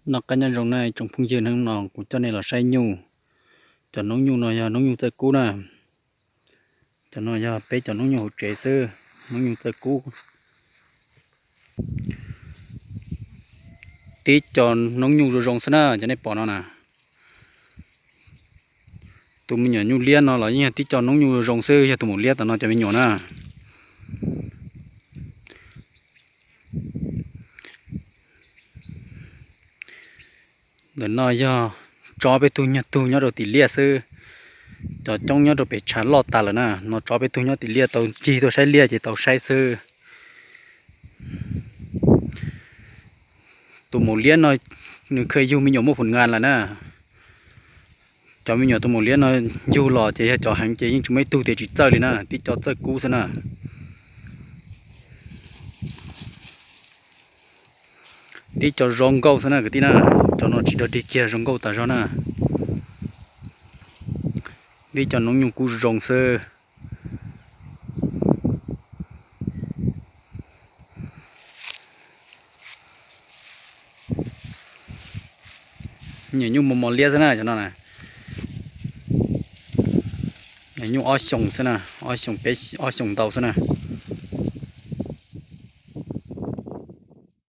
Noj qab nyob zoo na tsoom phooj ywg, hnub no kuv coj nej los saib nyuj. Cov noob nyuj no yog noob nyuj txawj kub na. Cov no yog peb cov noob nyuj hauv tsev xwb, noob nyuj txawj kub. Tib co noob nyuj zoo zoo xwb na, cov nej pom no na. Tus me nyuam nyuj liab no los yeej yog tib co noob nyuj zoo zoo xwb, yog tus maum liab tom no cov me nyuam na. Ntawm no yog tsov peb tug nyuag tug nyob rau tim liaj xwb. Cov coob nyob rau pem tshav loj tas lawm na, no tsov peb tug nyob tim liaj, tau ncig tuaj saib liaj ces tau saib xwb. Tus maum liab no nws kheev yug me nyuam muaj phom ngas lawm na. Cov me nyuam tus maum liab no yug los ces yog cov heev ces yeej tsis muaj ib tug tias tsis txawj li na, tib co txawj kub xwb na. Tib co zoo nkauj xwb na kwv tij na, cov no tsis dog dig kiag zoo nkauj tas zog na. Tib co noob nyuj kub zoo xwb. Nyuam nyuj mos mos liab xwb na cov no na. Nyuam nyuj ob xyoos xwb na, ob xyoos peb ob xyoos ntau xwb na.